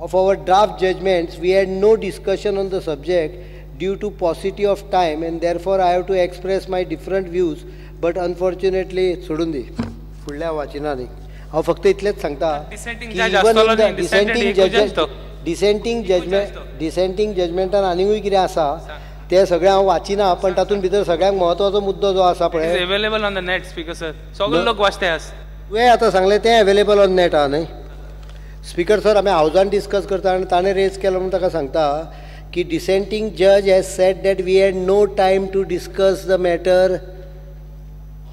of our draft judgments, we had no discussion on the subject due to paucity of time, and therefore I have to express my different views, but unfortunately सोडून दी, फुडल्या वाचिना न्ही. हांव फक्त इतलेंच सांगता की डिसेंटींग judgement, डिसेंटींग जजमेंटान आनीकूय कितें आसा तें सगळें हांव वाचिना, पण तातूंत भितर सगळ्यांत म्हत्वाचो मुद्दो जो आसा पळय, available on the net. Speaker sir, सगळे लोक वाचते आस. तुवें आतां सांगलें तें अवेलेबल ऑन नेट आहा न्हय. स्पीकर सर, आमी हावजान डिस्कस करता आनी ताणें रेज केलो म्हणून ताका सांगता की dissenting judge has said that we had no time to discuss the matter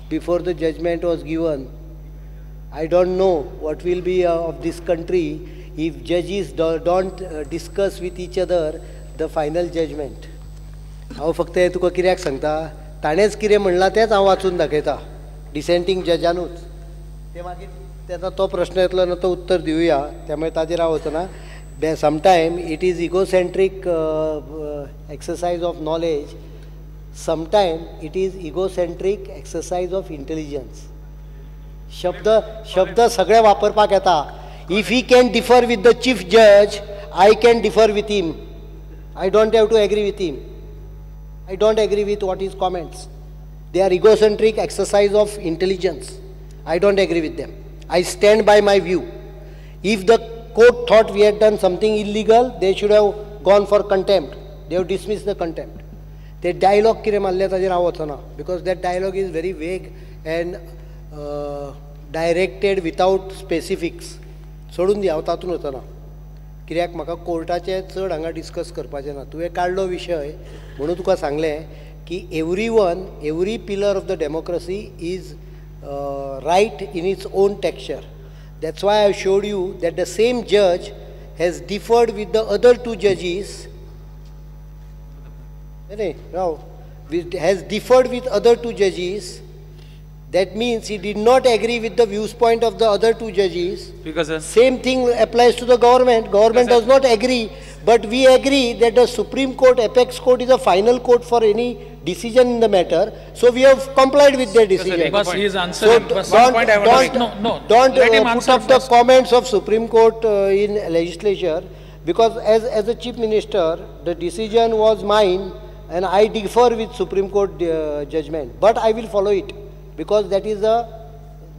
before the judgment was given. I don't know what will be of this country if judges don't discuss with each other the final judgment. हांव फक्त हें तुका कित्याक सांगता, ताणेंच कितें म्हणलां तेंच हांव वाचून दाखयता, डिसेंटींग जजानूच. ते मागीर तेन्ना तो प्रश्न येतलो ना तो उत्तर दिवया, त्यामुळे ताजेर हांव वचना. Sometime it is egocentric exercise of knowledge, sometime it is egocentric exercise of intelligence. शब्द शब्द सगळे वापरपाक येता. If he can differ with the chief judge, I can differ with him. I don't have to agree with him. I don't agree with what his comments. They are egocentric exercise of intelligence. I don't agree with them. I stand by my view. If the court thought we had done something illegal, they should have gone for contempt. They have dismissed the contempt. ते dialogue कितें मारले ताजेर हांव वचना, because that dialogue is very vague and directed without specifics. सोडून दी, हांव तातूंत वचना, कित्याक म्हाका कोर्टाचें चड हांगा डिस्कस करपाचें ना. तुवें काडलो विशय म्हणून तुका सांगलें की every one, every pillar of the democracy is right in its own texture. That's why I showed you that the same judge has differed with the other two judges. No, has differed with other two judges. That means he did not agree with the viewpoint of the other two judges. Because same thing applies to the government. Government does not agree, but we agree that the Supreme Court, Apex Court is a final court for any decision in the matter. So we have complied with their decision. Because he is answering. So don't put up the comments of Supreme Court in legislature, because as a chief minister, the decision was mine and I differ with Supreme Court judgment, but I will follow it, because that is the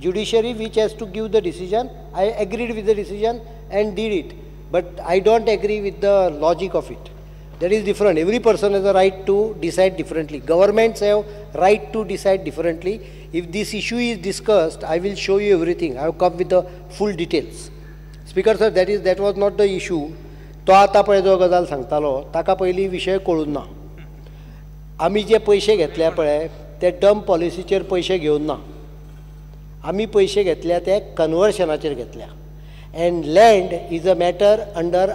judiciary which has to give the decision. I agreed with the decision and did it, but I don't agree with the logic of it. That is different. Every person has a right to decide differently. Governments have right to decide differently. If this issue is discussed, I will show you everything. I have come with the full details. Speaker sir, that was not the issue. तो आतां पळय जो गजाल सांगतालो ताका पयलीं विशय कळून ना. आमी जे पयशे घेतले पळय ते डंप पॉलिसीचेर पयशे घेवन ना, आमी पयशे घेतल्या ते कन्वर्शनाचेर घेतल्या. And land is a matter under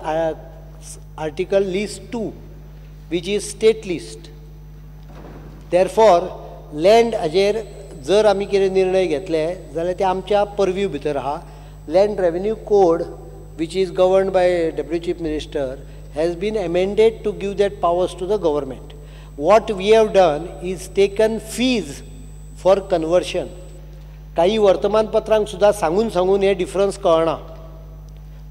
article list 2, which is state list. Therefore land हाजेर जर आमी कितें निर्णय घेतले जाल्यार ते आमच्या परव्यू भितर आहा. Land revenue code which is governed by Deputy Chief Minister has been amended to give that powers to the government. What we have done is taken fees for conversion. काही वर्तमानपत्रांक सुद्दां सांगून सांगून हे डिफरन्स कळना.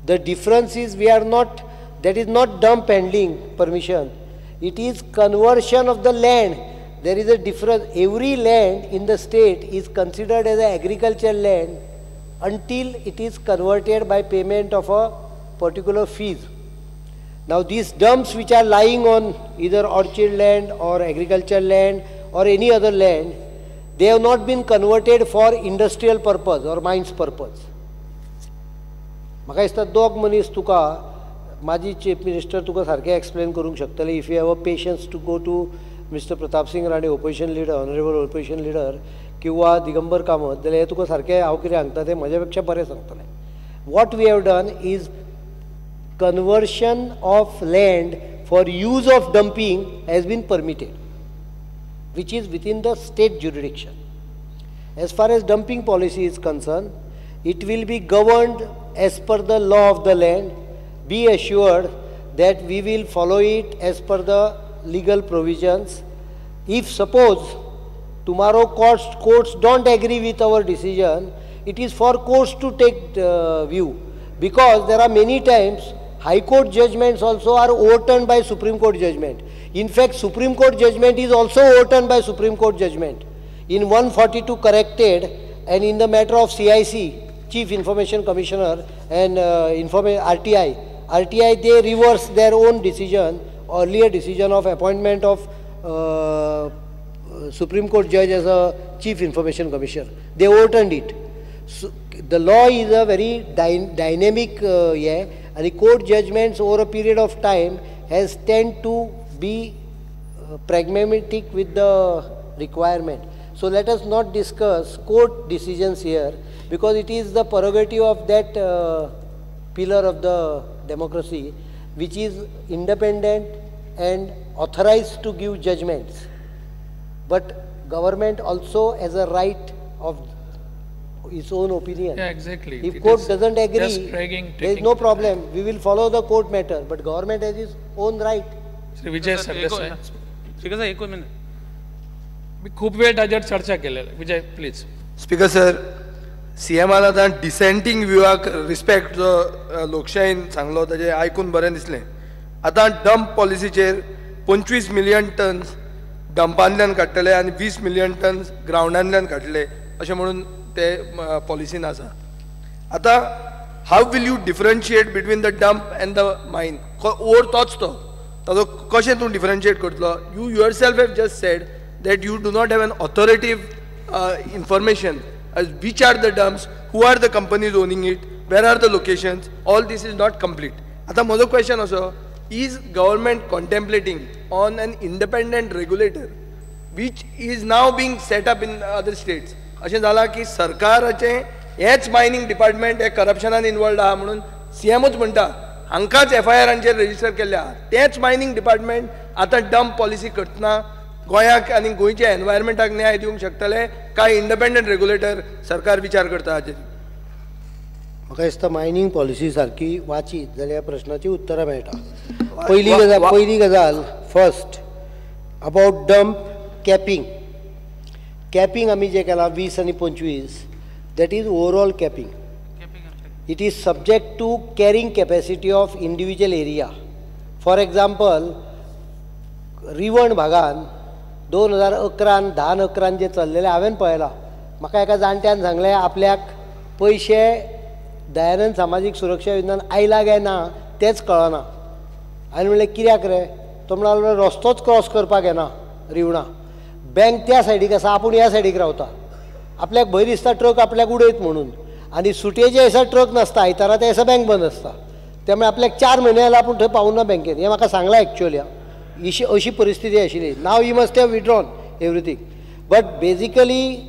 The difference is we are not, that is not dump handling permission, it is conversion of the land. There is a difference. Every land in the state is considered as an agricultural land until it is converted by payment of a particular fees. Now these dumps which are lying on either orchard land or agricultural land or any other land, they have not been converted for industrial purpose or mines purpose. म्हाका दिसता दोग मनीस तुका माजी chief minister तुका सारकें explain करूंक शकतले if you have a patience to go to mister Pratap Singh Rane, opposition leader, honourable opposition leader, किंवा दिगंबर कामत, जाल्यार हे तुका सारकें हांव कितें सांगता तें म्हज्या पेक्षा बरें सांगतलें. What we have done is conversion of land for use of dumping has been permitted, which is within the state jurisdiction. As far as dumping policy is concerned, it will be governed as per the law of the land. Be assured that we will follow it as per the legal provisions. If suppose tomorrow courts don't agree with our decision, it is for courts to take view, because there are many times High Court judgments also are overturned by Supreme Court judgment. In fact, Supreme Court judgment is also overturned by Supreme Court judgment. In 142 corrected, and in the matter of CIC, Chief Information Commissioner, and RTI, they reversed their own decision, earlier decision of appointment of Supreme Court judge as a Chief Information Commissioner. They overturned it. So, the law is a very dynamic, and the court judgments over a period of time has tend to be pragmatic with the requirement. So let us not discuss court decisions here, because it is the prerogative of that pillar of the democracy, which is independent and authorized to give judgments. But government also has a right of its own opinion. Yeah, exactly. If court doesn't agree, there is no problem. We will follow the court matter, but government has its own right. Shri Vijay Sardesai. Speaker sir, एक minute. मी खूप वेळ ताजेर चर्चा केलेली. Vijay, please. Speaker sir, सीएमान आतां डिसेंटींग व्यूआक respect जो लोकशायेन सांगलो ताजें आयकून बरें दिसलें. आतां डंप पॉलिसीचेर 25 मिलियन टन्स डंपांतल्यान काडटले आनी 20 मिलियन टन्स ग्रावंडांतल्यान काडटले अशें म्हणून ते पॉलिसीन आसा. आतां how will you differentiate between the dump and the mine? Or तोच तो ताजो कशें तूं डिफरन्शिएट करतलो? You yourself have just said that you do not have an authoritative information as which are the dumps, who are the companies owning it, where are the locations, all this is not complete. Ata mojo question also, is government contemplating on an independent regulator which is now being set up in other states? Ashe जाला की सरकाराचे हेच mining department हे करप्शनान involved आहा म्हणून सीएमूच म्हणटा, हांकांच एफआयआरांचेर register केल्ले आहा. तेच मायनिंग डिपार्टमेंट आतां डंप पॉलिसी करतना गोंयाक आनी गोंयच्या एनवायरमेंटाक न्याय दिवंक शकतले काय इंडिपेंडंट रेग्युलेटर सरकार विचार करता हाचेर? म्हाका दिसता मायनींग पॉलिसी सारकी वाचीत जाल्यार ह्या प्रश्नाची उत्तरां मेळटा. पयली गजाल first about dump capping. Capping आमी जें केलां 20 आनी 25, that is overall capping. It is subject to carrying capacity of individual area. For example, Rivan भागान 2011 10-11 जे चल्लेलें हांवें पळयलां. म्हाका एका जाणट्यान सांगलें आपल्याक पयशे दयानंद सामाजीक सुरक्षा योजनान आयला काय ना तेंच कळना. हांवें म्हणलें कित्याक रे? तो म्हणलो रस्तोच क्रॉस करपाक येना रिवणा, बँक त्या सायडीक आसा, आपूण ह्या सायडीक रावता, आपल्याक भंय दिसता ट्रक आपल्याक उडयत म्हणून, आनी सुटयेच्या दिसा ट्रक नासता, आयतारा त्या दिसा बँक बंद आसता, त्यामुळे आपल्याक 4 म्हयने जाल्यार आपूण थंय पावना बँकेन. हें म्हाका सांगलां एक्चुअली. अशी परिस्थिती आशिल्ली. Now he must have withdrawn everything, but basically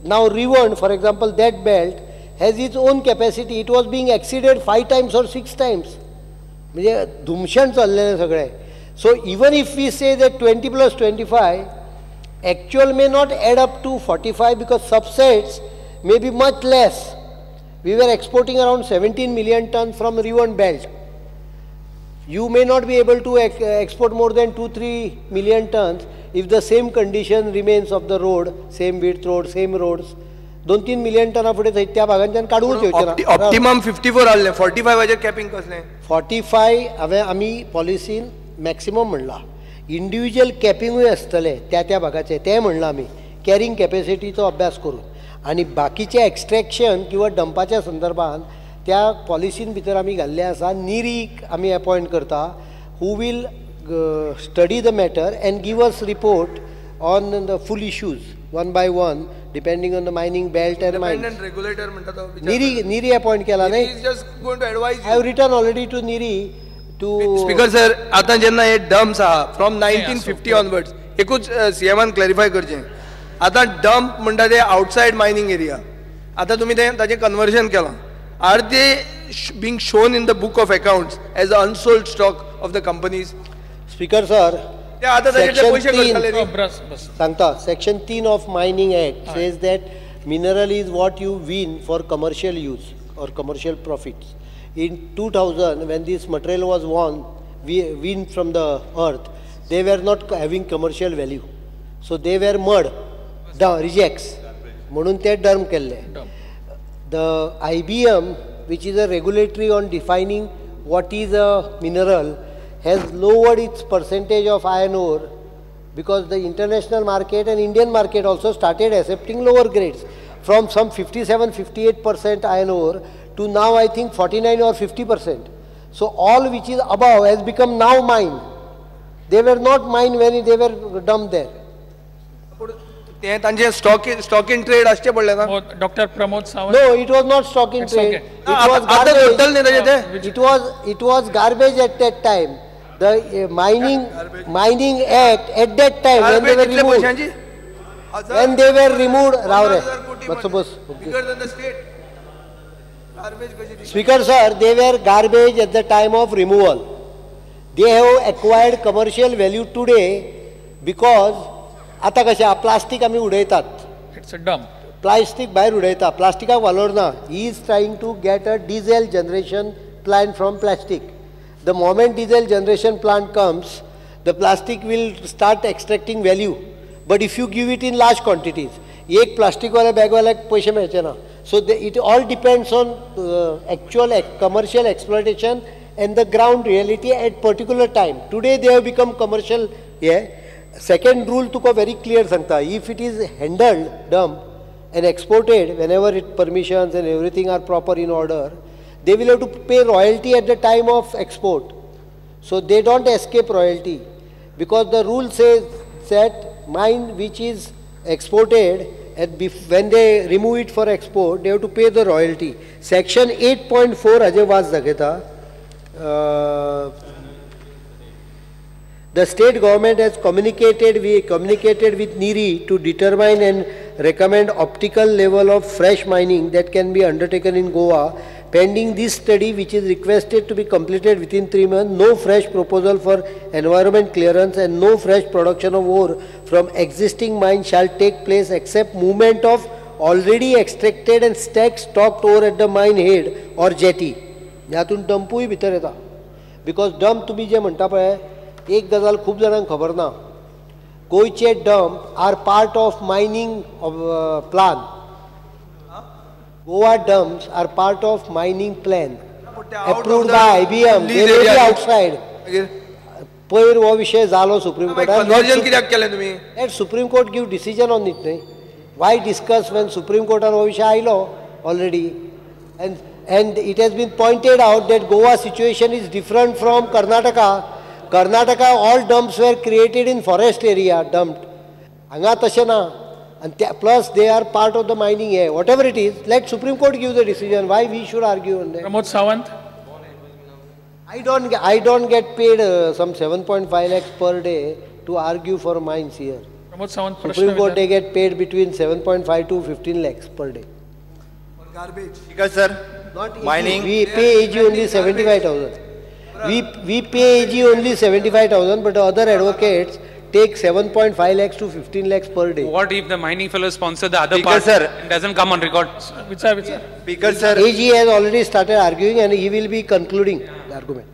now Rivan for example that belt has its own capacity. It was being exceeded 5 times or 6 times. म्हणजे धुमशण चल्लेलें सगळें. So even if we say that 20 + 25 actual may not add up to 45 because subsets may be much less. We were exporting around 17 million tons from Rivan belt. You may not be able to export more than 2-3 million tons if the same condition remains of the road, same width road, same roads. 2-3 million टना फुडें थंय त्या भागांच्यान काडूंक येवचें ना. Optimum 54 आहलें, 45 capping कसलें? 45 हांवें आमी पॉलिसीन मॅक्सिमम म्हणलां. इंडिविज्युअल कॅपिंगूय आसतलें त्या त्या भागाचें, तें म्हणलां आमी कॅरिंग कॅपेसिटीचो अभ्यास करून. आनी बाकीचें एक्स्ट्रेक्शन किंवा डंपाच्या संदर्भान त्या पॉलिसीन भितर आमी घाल्लें आसा. निरीक आमी अपॉयंट करता, who will study the matter and give us report on the full issues one by one depending on the mining belt and mine. Independent regulator म्हणटा तो निरी अपॉयंट केला न्ही. I have written already to NEERI to speaker sir. आतां जेन्ना हे dumps आहा from 1950 onwards, एकूच सीएमान क्लॅरिफाय करचें. आतां डम्प म्हणटा ते आउटसायड मायनींग एरिया, आतां तुमी तें ताचें कन्वर्जन केलां. Are they being shown in the book of accounts as unsold stock of the companies? Speaker sir, सांगता, section 3 of mining act says that mineral is what you win for commercial use or commercial profits. In 2000, when this material was won, we win from the earth, they were not having commercial value. So they were mud, rejects. म्हणून ते डर्म केल्ले. The IBM, which is a regulatory on defining what is a mineral has lowered its percentage of iron ore because the international market and Indian market also started accepting lower grades from some 57-58% iron ore to now I think 49 or 50%. So all which is above has become now mine. They were not mine when they were dumped there. Stock in trade asche padle na. Dr. Pramod Sawant. No, it was not stock in trade. Okay. It was garbage. It was garbage at that time. The mining act at that time when they were removed. When they were removed, Raure. Bigger than the state. Garbage. Speaker sir, they were garbage at the time of removal. They have acquired commercial value today because आता कशें plastic आमी उडयतात. It's a dump. Plastic भायर उडयता, प्लास्टिकाक वालोर ना. He is trying to get a diesel generation plant from plastic. The moment diesel generation plant comes, the plastic will start extracting value. But if you give it in large quantities, एक प्लास्टिकवाल्या बॅगवाल्याक पयशे मेळचे ना. So it all depends on actual commercial exploitation and the ground reality at particular time. Today they have become commercial. हे Second rule तुका very clear सांगता, if it is handled, dumped and exported whenever it permissions and everything are proper in order, they will have to pay royalty at the time of export. So they don't escape royalty because the rule says that mine which is exported at when they remove it for export, they have to pay the royalty. Section 8.4 हाजे वाच दाखयता. The state government has communicated with NERI to determine and recommend optical level of fresh mining that can be undertaken in Goa. Pending this study, which is requested to be completed within 3 months, no fresh proposal for environment clearance and no fresh production of ore from existing mine shall take place except movement of already extracted and stacked stocked ore at the mine head or jetty. हातून डंपूय भितर येता because dump तुमी जे म्हणटा पळय, एक गजाल खूब जाणांक खबर ना, गोंयचे dump are part of mining plan. Goa dumps are part of mining plan approved by IBM. They may be outside. पयर हो विशय जालो सुप्रीम कोर्टान. कित्याक केलें तुमी? Let Supreme Court give decision on it न्ही. Why discuss when supreme कोर्टान हो विशय आयलो already? And it has been pointed out that Goa situation is different from Karnataka. Karnataka all dumps were created in forest area, dumped. Hanga tashe na. And plus they are part of the mining here. Whatever it is, let Supreme Court give the decision. Why we should argue on that? Pramod Sawant. I don't get paid some 7.5 lakhs per day to argue for mines here. Pramod Sawant, Supreme Court, they get paid between 7.5 to 15 lakhs per day. For garbage. Because sir, not mining. We pay AG only 75,000. We pay AG only 75,000, but the other advocates take 7.5 lakhs to 15 lakhs per day. What if the mining fellow sponsor the other Speaker part sir, and doesn't come on record? Which sir? Speaker sir. AG has already started arguing and he will be concluding the argument.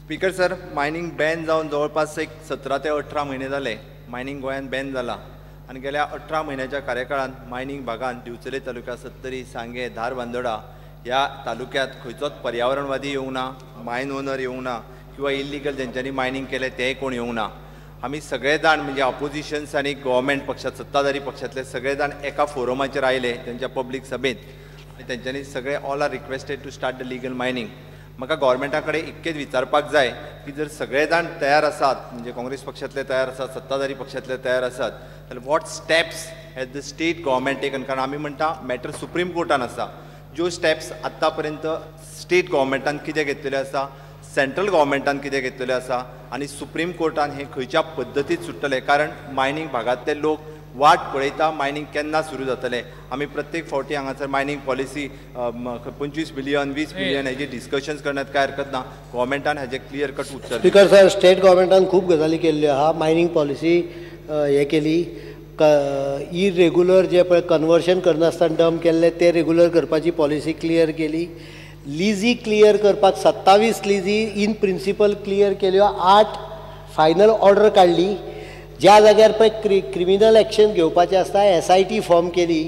Speaker sir, mining ban जावन जवळपास एक 17 ते 18 म्हयने जाले. Mining गोंयांत Ben जाला आनी गेल्या 18 म्हयन्याच्या कार्यकाळांत मायनिंग भागांत दिवचले तालुक्या, सत्तरी, सांगे, धारबांदोडा ह्या तालुक्यात खंयचोच पर्यावरणवादी येवंक ना, मायन ओनर येवंक ना किंवा इल्लिगल जेंच्यांनी मायनिंग केलें तेय कोण येवंक ना. आमी सगळे जाण म्हणजे ऑपोजिशन्स आनी गव्हर्मेंट पक्षात, सत्ताधारी पक्षांतले सगळे जाण एका फोरमाचेर आयले तेंच्या पब्लीक सभेंत आनी तेंच्यांनी सगळे all are requested to start the legal mining. म्हाका गव्हर्मेंटा कडेन इतकेंच विचारपाक जाय की जर सगळे जाण तयार आसात, म्हणजे काँग्रेस पक्षांतले तयार आसात, सत्ताधारी पक्षांतले तयार आसात, जाल्यार what steps has the state government taken? कारण आमी म्हणटा मॅटर सुप्रीम कोर्टान आसा. ज्यो स्टेप्स आत्तां पर्यंत स्टेट गव्हर्मेंटान कितें घेतलेल्यो आसा, सेंट्रल गव्हर्मेंटान कितें घेतलेलें आसा आनी सुप्रीम कोर्टान हें खंयच्या पद्दतीत सुट्टलें? कारण मायनिंग भागांतले लोक वाट पळयता मायनिंग केन्ना सुरू जातलें. आमी प्रत्येक फावटी हांगासर मायनिंग पॉलिसी 25 बिलियन 20 बिलियन हेजी डिस्कशन्स करण्यात काय हरकत ना. गव्हर्मेंटान हेजें क्लियर कट उत्तर. स्पीकर सर, स्टेट गव्हर्मेंटान खूब गजाली केल्ल्यो आहा. मायनिंग पॉलिसी हें केली, इरेगुलर जे पळय कन्वर्शन करनासतना डंप केल्ले ते रेगुलर करपाची पॉलिसी क्लियर केली. लिजी क्लियर करपाक 27 लिजी इन प्रिंसिपल क्लियर केल्यो, 8 फायनल ऑर्डर काडली. ज्या जाग्यार पळय क्रिमिनल एक्शन घेवपाचें आसता SIT form केली.